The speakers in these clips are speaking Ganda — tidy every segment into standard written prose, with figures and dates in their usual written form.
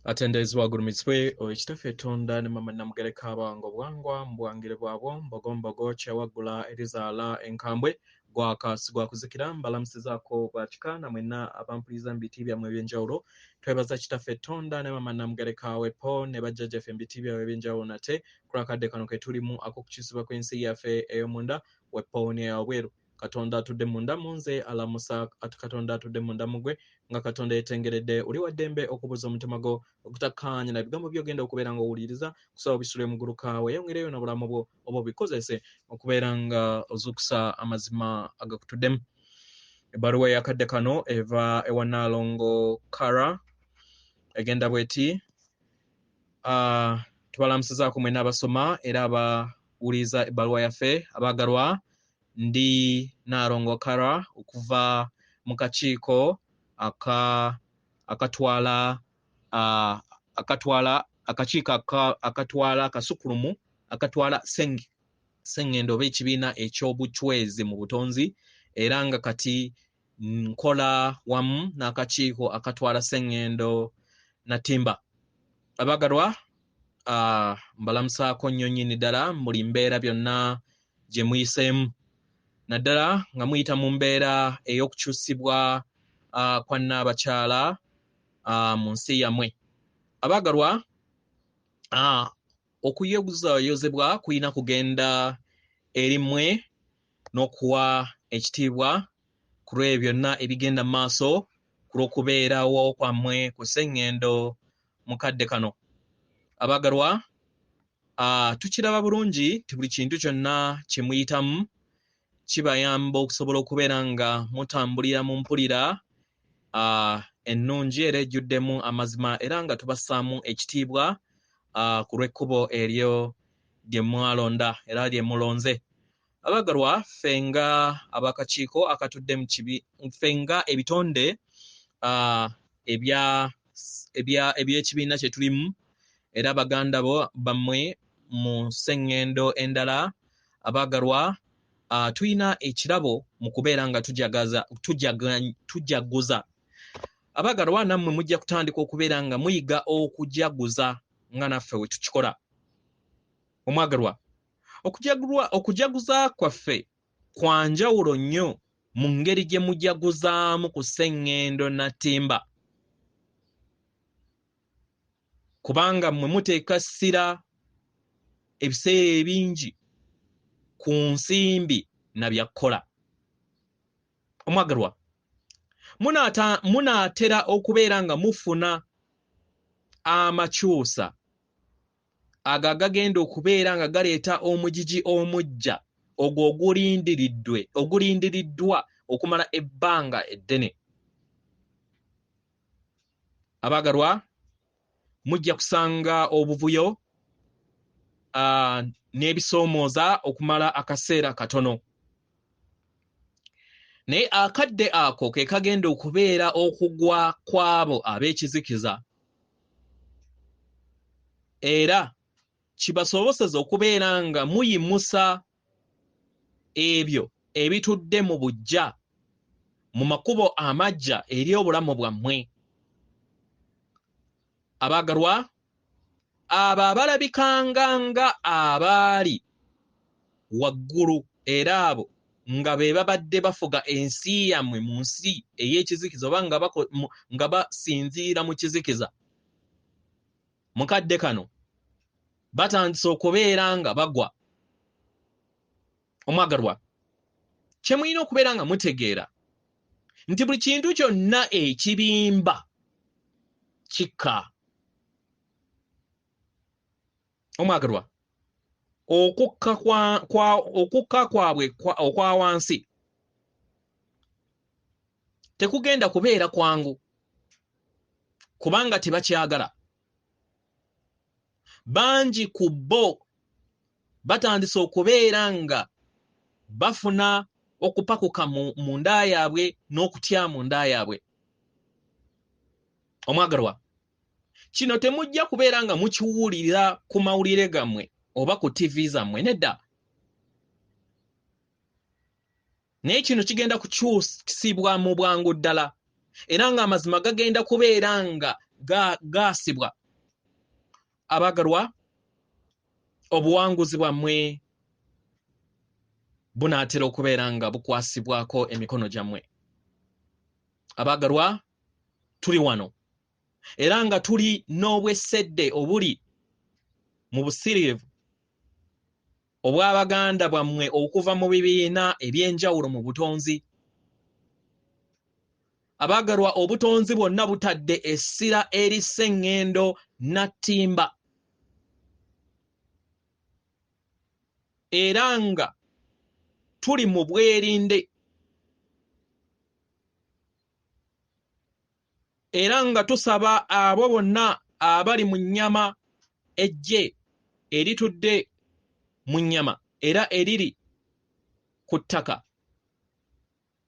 Atenderezebwa agulumizibwe oyo Kitaffe Tonda ne Maama Namugereka abawanga obuwangwa mu buwangire bwabwo Mbogombogo kyewaggula erizaala enkambwe gwaka sigwakuzikira mbalamusizaako bakika na mwenna abampuliriza mu biti byammwe eby'enjawulo. Twebaza Kitaffe Tonda ne Maama Namugereka wepo ne bajjajjaffe mu biti byabwe eby'enjawulo nate ku lw'akadde kano ke tulimu ak'okukyusibwa kw'ensi yaffe ey'omunda wepo n'eyawabweru. Katonda atudde munda mu nze alamusa Katonda atudde munda mu gwe nga Katonda yetengeredde oli wa ddembe okubuuza omutima gwo okutakkaanya na bigambo by'ogenda okubeera ng'owuliriza kusaba obisule mu guluka weeyongereyo n'obulamu bwo oba obikozese okubeera nga ozuukusa amazima agakutuddemu. Ebbaluwa ey'akadde kano eva ewa Nnaalongo Kara egenda bw'eti: Tubalamusizaako mwenna abasoma era abawuliriza ebbaluwa yaffe abaagalwa. Ndi Nnaalongo Kara okuva mu kakiiko aka akatwala akatwala akakiiko akatwala akasukulumu akatwala sengendo oba ekibiina eky'obucwezi mu butonzi, era nga kati nkola wamu n'akakiiko akatwala sengendo Natimba. Abagalwa, mbalamusaako nnyo nnyini ddala buli mbeera byonna gye muyiseemu, naddala nga muyita mu mbeera ey'okukyusibwa kwa nnaabakyala mu nsi yammwe. Abaagalwa, okuyozayozebwa kulina kugenda eri mmwe n'okuwa ekitiibwa ku lw'ebyo byonna ebigenda mu maaso ku lw'okubeerawo kwammwe ku sseŋŋendo mu kadde kano. Abaagalwa, tukiraba bulungi nti buli kintu kyonna kye muyitamu kibayamba okusobola okubeera nga mutambulira mu mpulira ennungi era ejjuddemu amazima, era nga tubassaamu ekitiibwa ku lw'ekkubo eryo lye mwalonda era lye mulonze. Abaagalwa, ffe nga ab'akakiiko akatudde mu kibi, ffe nga ebitonde eby'ekibiina kye tulimu, era baganda bo bammwe mu sseŋŋendo endala, abaagalwa, tulina ekirabo mu kubeera nga tujaguza. Abaagalwa, nammwe mujja kutandika okubeera nga muyiga okujaguza nga naffe we tukikola. Omwagalwa, okujaguza kwaffe kwa njawulo nnyo mu ngeri gye mujaguzaamu ku sseŋŋendo Natimba, kubanga mmwe muteeka ssira ebiseera ebingi ku nsimbi na bya kukola. Omwagalwa, munaatera okubeera nga mufuna amakyusa ago agagenda okubeera nga galeeta omugigi omuggya ogwo ogulindiriddwa okumala ebbanga eddene. Abaagalwa, mujja kusanga obuvuyo n'ebisoomooza okumala akaseera katono, naye akadde ako ke kagenda okubeera okugwa kw'abo ab'ekizikiza, era kibasoboseza okubeera nga muyimusa ebyo ebitudde mu buggya mu makubo amaggya eri obulamu bwammwe. Abaagalwa, abo abalabikanga nga abaali waggulu era abo nga be babadde bafuga ensi yammwe mu nsi ey'ekizikiza oba nga basinziira mu kizikiza, mu kadde kano batandise okubeera nga bagwa. Omwagalwa, kye mulina okubeera nga mutegeera nti buli kintu kyonna ekibimba kikka. Omwagalwa, okukka kwabwe okwa wansi tekugenda kubeera kwangu, kubanga tebakyagala. Bangi ku bo batandise okubeera nga bafuna okupakuka mu nda yaabwe n'okutya mu nda yaabwe. Omwagalwa, kino temujja kubeera nga mukiwulira ku mawulire gammwe oba ku TV zammwe, nedda. Naye kino kigenda kukyusibwa mu bwangu ddala, era ng'amazima gagenda kubeera nga gaasibwa. Abaagalwa, obuwanguzi bwammwe bunaatera okubeera nga bukwasibwako emikono gyammwe. Abaagalwa, tuli wano era nga tuli n'obwesedde obuli mu busiriivu obw'abaganda bwammwe okuva mu bibiina eby'enjawulo mu butonzi. Abaagalwa, obutonzi bwonna butadde essira eri Sseŋŋendo Nattimba, era nga tuli mu bwerinde, era nga tusaba abo bonna abali mu nnyama eggye eritudde mu nnyama era eriri ku ttaka,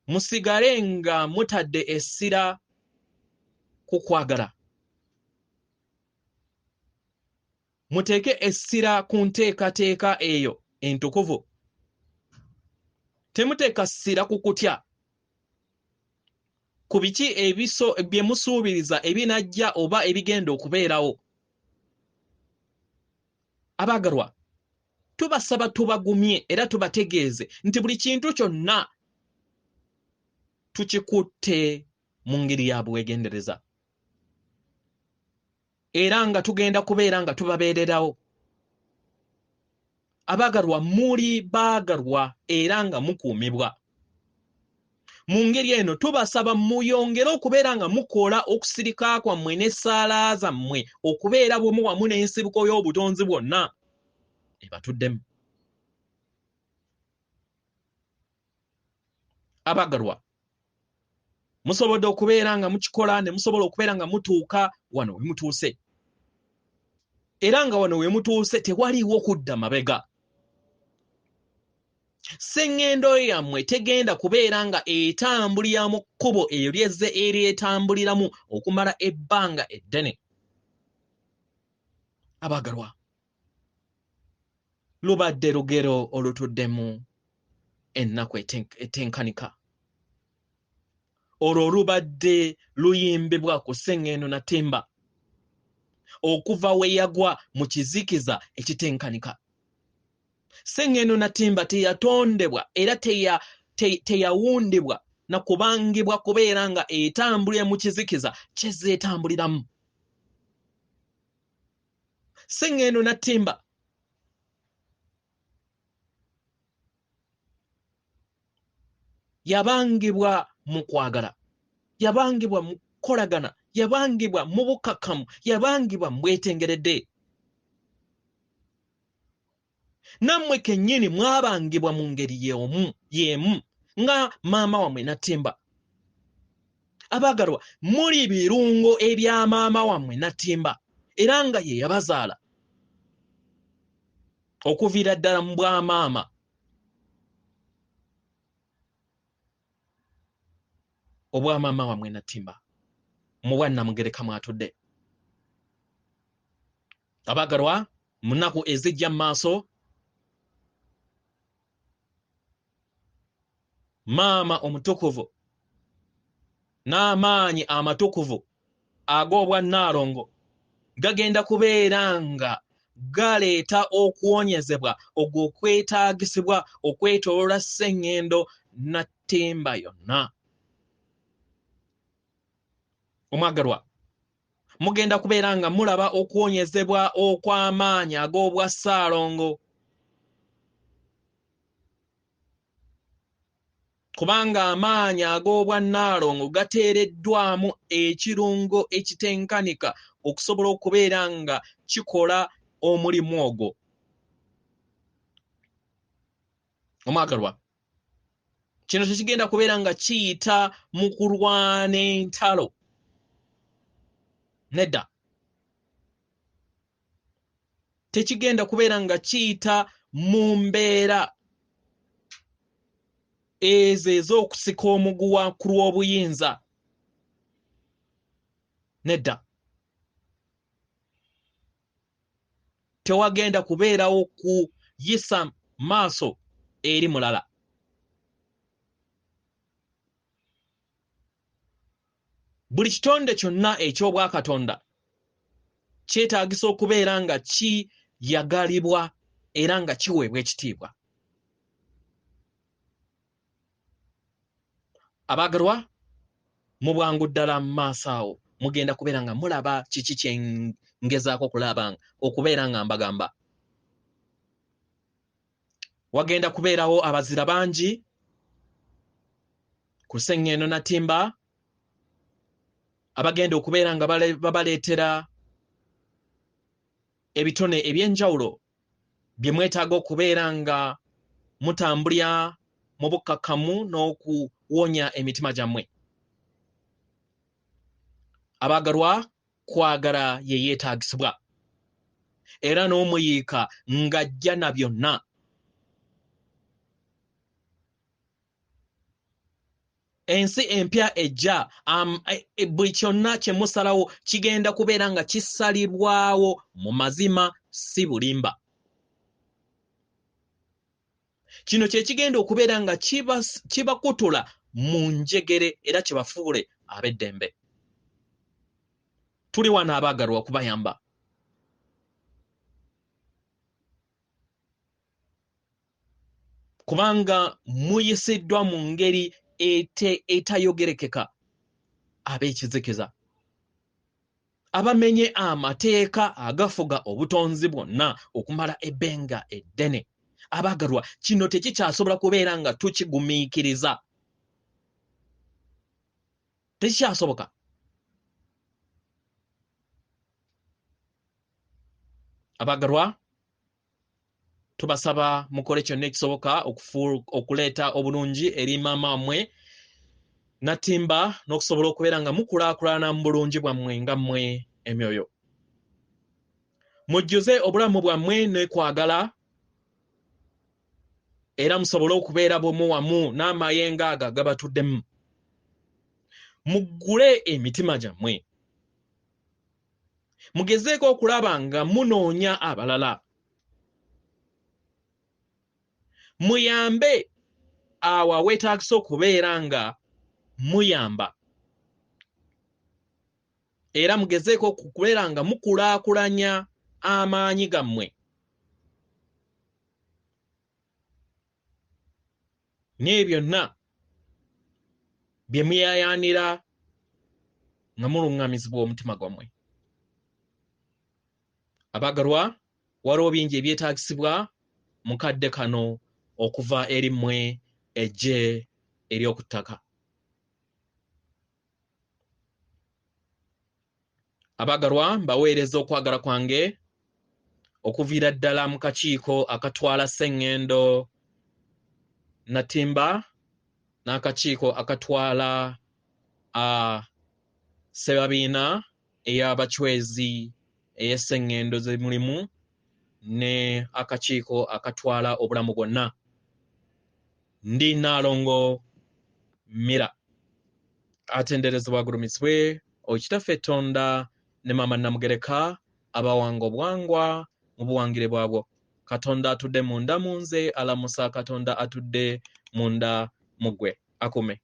musigale nga mutadde essira ku kwagala. Muteeke essira ku nteekateeka eyo entukuvu. Temuteeka ssira ku kutya, ku biki bye musuubiriza ebinajja oba ebigenda okubeerawo. Abaagalwa, tubasaba tubagumye era tubategeeze nti buli kintu kyonna tukikutte mu ngeri ya bwegendereza, era nga tugenda kubeera nga tubabeererawo. Abaagalwa, muli baagalwa era nga mukuumibwa. Mu ngeri eno tubasaba muyongere okubeera nga mukola okusirika kwammwe n'essaala zammwe okubeera bumu wamu n'ensibuko y'obutonzi bwonna ebatuddemu. Abaagalwa, musobodde okubeera nga mukikola ne musobola okubeera nga mutuuka wano we mutuuse, era nga wano we mutuuse tewaliiwo kudda mabega. Sseŋŋendo yammwe tegenda kubeera nga etambulira mu kkubo eryo lyezze eryetambuliramu okumala ebbanga eddene. Abaagalwa, lubadde lugero olutuddemu ennaku etenkanika, olwo olubadde luyimbibwa ku Sseŋŋendo Nattimba okuva we yagwa mu kizikiza ekitenkanika. Sseŋŋendo Nattimba teyatondebwa era teyawundibwa na kubangibwa kubeera nga etambulira mu kizikiza kyezze etambuliramu. Sseŋŋendo Nattimba yabangibwa mu kwagala, yabangibwa mu kukolagana, yabangibwa mu bukkakkamu, yabangibwa mu bwetengeredde. Nammwe kennyini mwabangibwa mu ngeri y'emu nga maama wammwe Nattimba. Abaagalwa, muli birungo ebya maama wammwe Nattimba, era nga ye yabazaala okuviira ddala mu bwamaama. Obwamaama wammwe Nattimba mu bwannamugereka mwatudde. Abaagalwa, mu nnaku ezijja mu maaso, maama omutukuvu n'amaanyi amatukuvu ag'obwannaalongo gagenda kubeera nga galeeta okuwonyezebwa ogwo okwetaagisibwa okwetooloola Sseŋŋendo Nattimba yonna. Omwagalwa, mugenda kubeera nga mulaba okuwonyezebwa okw'amaanyi ag'obwa Ssaalongo, kubanga amaanyi ag'obwa Nnaalongo gateereddwamu ekirungo ekitenkanika okusobola okubeera nga kikola omulimu ogwo. Omwagalwa, kino tekigenda kubeera nga kiyita mu kulwana entalo, nedda. Tekigenda kubeera nga kiyita mu mbeera ezo ez'okusika omuguwa ku lw'obuyinza, nedda. Tewagenda kubeerawo kuyisa maaso eri mulala. Buli kitonde kyonna eky'obwakatonda Kyetaagisa okubeera nga kiyagalibwa era nga kiweebwa ekitiibwa. Abaagalwa, mu bwangu ddala mu maaso awo mugenda kubeera nga mulaba kiki kye ngezaako okulaba okubeera nga mbagamba. Wagenda kubeerawo abazira bangi ku Sseŋŋendo Natimba abagenda okubeera nga babaleetera ebitone eby'enjawulo bye mwetaaga okubeera nga mutambulya mu bukkakkamu n'okuwonya emitima gyammwe. Abaagalwa, kwagala ye yeetaagisibwa era n'omuyiika ng'ajja na byonna. Ensi empya ejja, buli kyonna kye musalawo kigenda kubeera nga kisalibwawo mu mazima, si bulimba. Kino kye kigenda okubeera nga kibakutula mu njegere era kibafuule ab'eddembe. Tuli wano abaagalwa okubayamba. Kubanga muyisiddwa mu ngeri etayogerekeka ab'ekizikiza, abamenye amateeka agafuga obutonzi bwonna okumala ebbenga eddene. Abaagalwa, kino tekikyasobola kubeera nga tukigumiikiriza. Tekikyasoboka. Abaagalwa, tubasaba mukole kyonna ekisoboka okuleeta obulungi eri maama wammwe Natimba n'okusobola okubeera nga mukulaakulana mu bulungi bwammwe nga mmwe emyoyo. Mujjuze obulamu bwammwe n'ekwagala era musobole okubeera bumu wamu n'amayengo ago agabatuddemu. Muggule emitima gyammwe. Mugezeeko okulaba nga munoonya abalala. Muyambe awo aweetaagisa okubeera nga muyamba. Era mugezeeko okubeera nga mukulaakulanya amaanyi gammwe. N'ebyo byonna bye muyaayaanira nga muluŋŋamizibwa omutima gwammwe. Abaagalwa, waliwo bingi ebyetaagisibwa mu kadde kano okuva eri mmwe eggye ery'oku ttaka. Abaagalwa, mbaweereza okwagala kwange okuviira ddala mu kakiiko akatwala Sseŋŋendo Natimba n'akakiiko akatwala Ssebabiina ey'Abachwezi ey'Esseŋŋendo ze mulimu ne akakiiko akatwala obulamu bwonna. Ndi Nnaalongo Mira. Atenderezebwa agulumizibwe Okitaffe Tonda ne Maama Namugereka abawanga obuwangwa mu buwangire bwabwo. Katonda atudde munda mu nze alamusa Katonda atudde munda mu ggwe. Akuume.